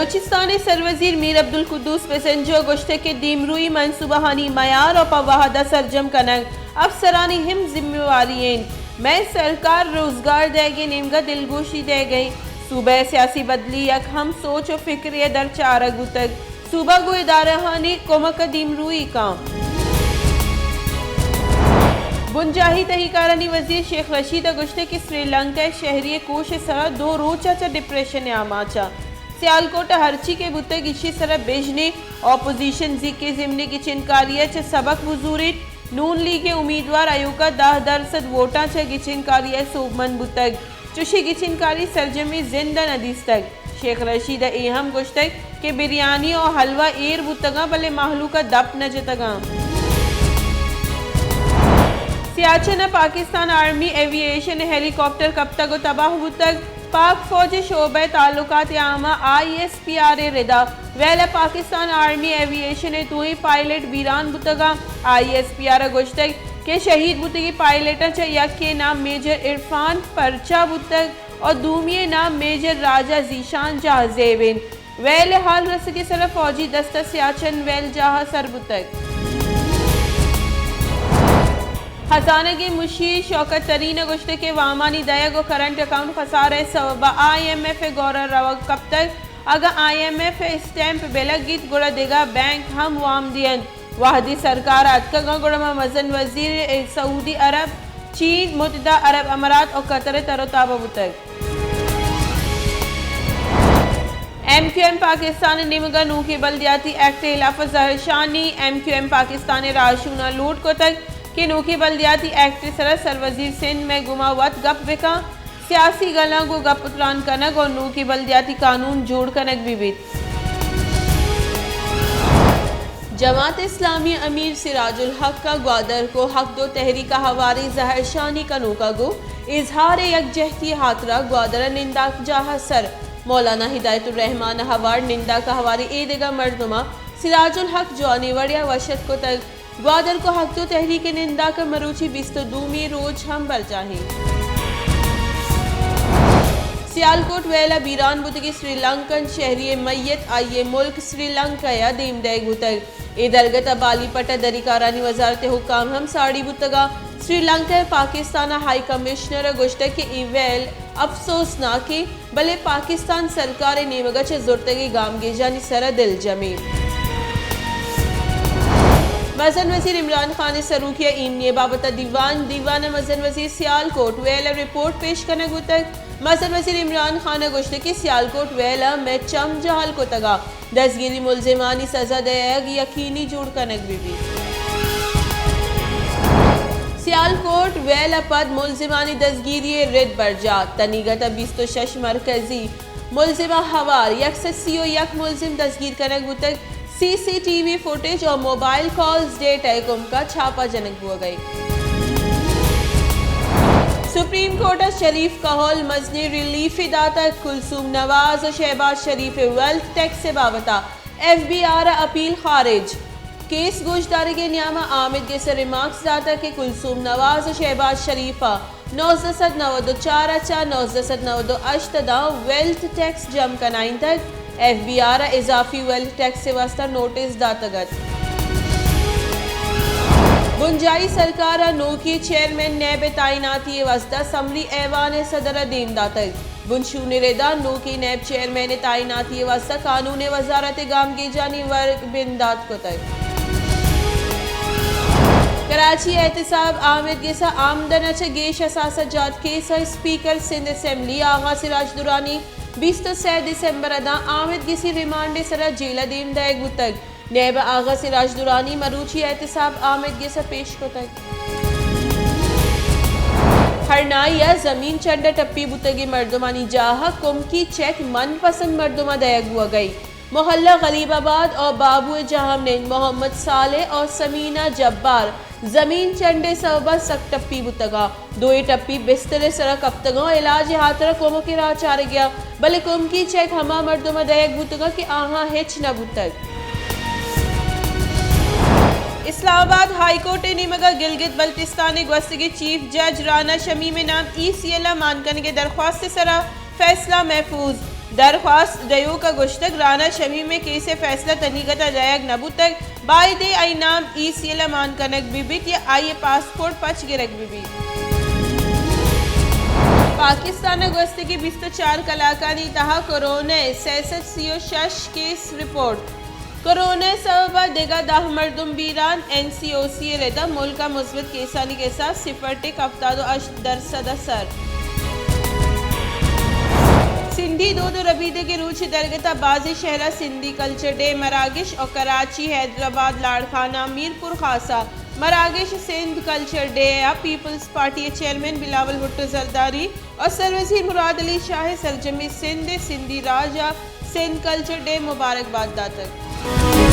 بلوچستان ءِ سروزیر میر عبدالقدوس بزنجو ءَ گوشتگ کہ دیمروئی منصوبہانی میار ءُ پہ وہد ءَ سرجم کنگ افسرانی ہم ذمہ واری انت۔ مئے سرکار روزگار دئیگ ءِ نیمگ ءَ دلگوشی دئیگ ءَ انت۔ صوبہ ءِ سیاسی بدلی یک ہم سوچ ءُ فکرے ءِ درچارگ بوتگ۔ صوبہ گوں ادارہانی کمک ءَ دیمروئی کنت۔ بنجاہی تہی کارانی وزیر شیخ رشید ءَ گوشتگ کہ سری لنکا ءِ شہری ءِ کوش ءِ سرا دو روچ ءَ چہ ڈپریشن ءِ آماچ ءَ۔ سیالکوٹ ءَ ہرچی کہ بوتگ ایشی ءِ سرا بژنیں، اپوزیشن زیکیں ضمنی گچینکاری ءَ چہ سبق بزوریت۔ نون لیگ ءِ امیدوار ایوکا دہ درسد ووٹاں چہ گچینکاری ءَ سوبمند بوتگ۔ چشیں گچینکاری سرجمیں زند ءَ نہ دیستگ۔ شیخ رشید ءَ اے ہم گوشتگ کہ بریانی ءُ حلوہ ایر بوتگاں، بلے مہلوک ءَ دپ نہ جتگاں۔ سیاچن ءَ پاکستان آرمی ایوی ایشن ءِ ہیلی کاپٹر کپتگ ءُ تباہ بوتگ۔ پاک فوج ءِ شعبہ تعلقات عامہ آئی ایس پی آر ءِ ردا ویل ءَ پاکستان آرمی ایوی ایشن ءِ دوئیں پائلٹ بیران بوتگاں۔ آئی ایس پی آر ءَ گوشتگ کہ شہید بوتگیں پائلٹاں چہ یکے نام میجر عرفان پرچا بوتگ ءُ دومی ءِ نام میجر راجہ ذیشان جاہ زیب انت۔ ویل ءِ حال رسگ ءِ سرا فوجی دستہ سیاچن ویل جاہ ءَ سر بوتگ۔ خزانگ ءِ مشیر شوکت ترین ءَ گوشتگ کہ وامانی دئیگ ءُ کرنٹ اکاؤنٹ خسارہ ءِ سوب ءَ آئی ایم ایف ءِ گور ءَ روگ کپتگ۔ اگاں آئی ایم ایف ءِ اسٹیمپ بہ لگیت، گڑا دگہ بینک ہم وام دینت۔ وہدے سرکار ءَ اتکگاں، گڑا ما مزن وزیر سعودی عرب، چین، متحدہ عرب امارات ءُ قطر ءِ تر ءُ تاب ءَ بوتگ۔ ایم کیو ایم پاکستان ءِ نیمگ ءَ نوکیں بلدیاتی ایکٹ ءِ ہلاپ ءَ زہرشانی۔ ایم کیو ایم پاکستان ءِ راہشوناں لوٹ کتگ کہ نوکیں بلدیاتی ایکٹ ءِ سرا سروزیر سندھ مئے گوما وت گپ بہ کن، سیاسی گلاں گوں گپ ءُ تران کنگ ءُ نوکیں بلدیاتی قانون جوڑ کنگ بہ بیت۔ جماعت اسلامی امیر سراج الحق ءَ گوادر کو حق دو تحریک ءَ ہواریں زہرشانی کنوکاں گوں اظہار یکجہتی ءِ ہاترا گوادر ءَ ننداک جاہ ءِ سر مولانا ہدایت الرحمان ءَ ہوار ننداک ءَ ہواریں اے دگہ مردماں سراج الحق جوانیں وڑے ءَ وش اتک کتگ۔ گوادر کو حق دو تحریک ءِ ننداک ءَ مروچی بیست ءُ دومی روچ ہم برجاہ انت۔ سیالکوٹ ویل ءَ بیران بوتگیں سری لنکن شہری ءِ میت آئی ءِ ملک سری لنکا ءَ دیم دئیگ بوتگ۔ اے درگت ءَ بالی پٹ ءَ دری کارانی وزارت ءِ حکام ہم ساڑی بوتگ ءُ سری لنکا ءِ پاکستان ءِ ہائی کمشنر ءَ گوشتگ کہ اے ویل افسوسناک انت، بلے پاکستان سرکار ءِ نیمگ ءَ چہ زرتگیں گامگیجانی سر ءَ دلجم انت۔ مزن وزیر عمران خان ءِ سروکی ءَ ایمنی ءِ بابت ءَ دیوان، دیوان ءَ مزن وزیر سیالکوٹ ویل ءِ رپورٹ پیش کنگ بوتگ۔ مزن وزیر عمران خان ءَ گوشتگ کہ سیالکوٹ ویل ءَ مئے چم جہل کتگ ءُ دزگیری ملزمانی سزا دئیگ یقینی جوڑ کنگ بہ بیت۔ سیالکوٹ ویل ءَ پد ملزمانی دزگیری ءِ رد برجاہ، تنیگت ءَ بیست ءُ شش مرکزی ملزماں ہوار، یک سد سی ءُ یک ملزم دزگیر کنگ بوتگ۔ سی سی ٹی وی فوٹیج ءُ موبائل کالز ڈیٹا ءِ کمک ءَ چھاپہ جنگ بوگ ءَ انت۔ سپریم کورٹ ءَ شریف کہول مزنیں ریلیفے داتگ۔ کلثوم نواز ءُ شہباز شریف ءِ ویلتھ ٹیکس ءِ بابت ءَ ایف بی آر ءَ اپیل خارج۔ کیس گوشدارگ ءِ نیام ءَ آمید گس ءَ ریمارکس داتگ کہ کلثوم نواز ءُ شہباز شریف ءَ نوزدہ سد نود ءُ چار ءَ چہ نوزدہ سد نود ءُ ہشت ءَ داں ویلتھ ٹیکس جم کنائینتگ، ایف بی آر ءَ اضافی ویلتھ ٹیکس ءِ واستہ نوٹس داتگ ات۔ بنجاہی سرکار ءَ نوکیں چیئرمین نیب ءِ تعیناتی ءِ واستہ سمری ایوان ءِ صدر ءَ دیم داتگ۔ بنشون ءِ ردا نوکیں نیب چیئرمین ءِ تعیناتی ءِ واستہ قانون ءِ وزارت ءِ گامگیجانی ورگ بندات کتگ۔ کراچی ءِ احتساب آمید گس ءَ آمدن ءَ چہ گیش اثاثہ جات کیس ءَ اسپیکر سندھ اسمبلی آغا سراج درانی بیست ءُ سئے دسمبر ءَ داں آمید گسی ریمانڈ ءِ سرا جیل ءَ دیم دئیگ بوتگ۔ نیب آغا سراج درانی مروچی احتساب آمید گس ءَ پیش کتگ۔ ہرنائی ءَ زمین چنڈ ءَ ٹپی بوتگیں مردمانی جاہ ءَ کمکی چیک من پسند مردماں دئیگ بوگ ءَ انت۔ محلہ غلیب آباد ءِ بابو جہانند، محمد صالح ءُ ثمینہ جبار زمین چنڈ ءِ سبب ءَ سک ٹپی بوتگ ءُ دوئیں ٹپی بستر ءِ سرا کپتگ ءُ علاج ءِ ہاترا کمک ءِ راہ چارگ ءَ، بلے کمکی چیک ہما مردم ءَ دئیگ بوتگ کہ آہاں ہچ نہ بوتگ۔ اسلام آباد ہائی کورٹ ءِ نیمگ ءَ گلگت بلتستان ءِ گوستگیں چیف جج رانا شمیم ءِ نام ای سی ایل ءَ مان کنگ ءِ درخواست ءِ سرا فیصلہ محفوظ۔ درخواست دیوک ءَ گوشتگ، رانا شمیم ءِ کیس ءِ فیصلہ تنیگت ءَ دئیگ نہ بوتگ، بائدیں آئی نام ای سی ایل ءَ مان کنگ بہ بیت یا آئی ءِ پاسپورٹ پچ گرگ بہ بیت۔ پاکستان ءَ گوستگیں بیست ءُ چار کلاکانی تہا کورونا ءِ سئے سد سی ءُ شش کیس رپورٹ۔ کورونا ءِ سبب ءَ دگہ دہ مردم بیران، این سی او سی ءِ رد ءَ ملک ءَ مثبت کیسانی کساس صفر ٹک ہفتاد ءُ ہشت درسد ءَ سر۔ سندھی دود ءُ ربیدگ ءِ روچ ءِ درگت ءَ بازیں شہر ءَ سندھی کلچر ڈے ءِ مراگش ءُ کراچی، حیدرآباد، لاڑکانہ، میرپور خاص ءَ مراگش سندھ کلچر ڈے ءَ پیپلز پارٹی ءِ چیئرمین بلاول بھٹو زرداری ءُ سروزیر مراد علی شاہ ءَ سرجمیں سندھ ءُ سندھی راج ءَ سندھ کلچر ڈے ءِ مبارک بات داتگ۔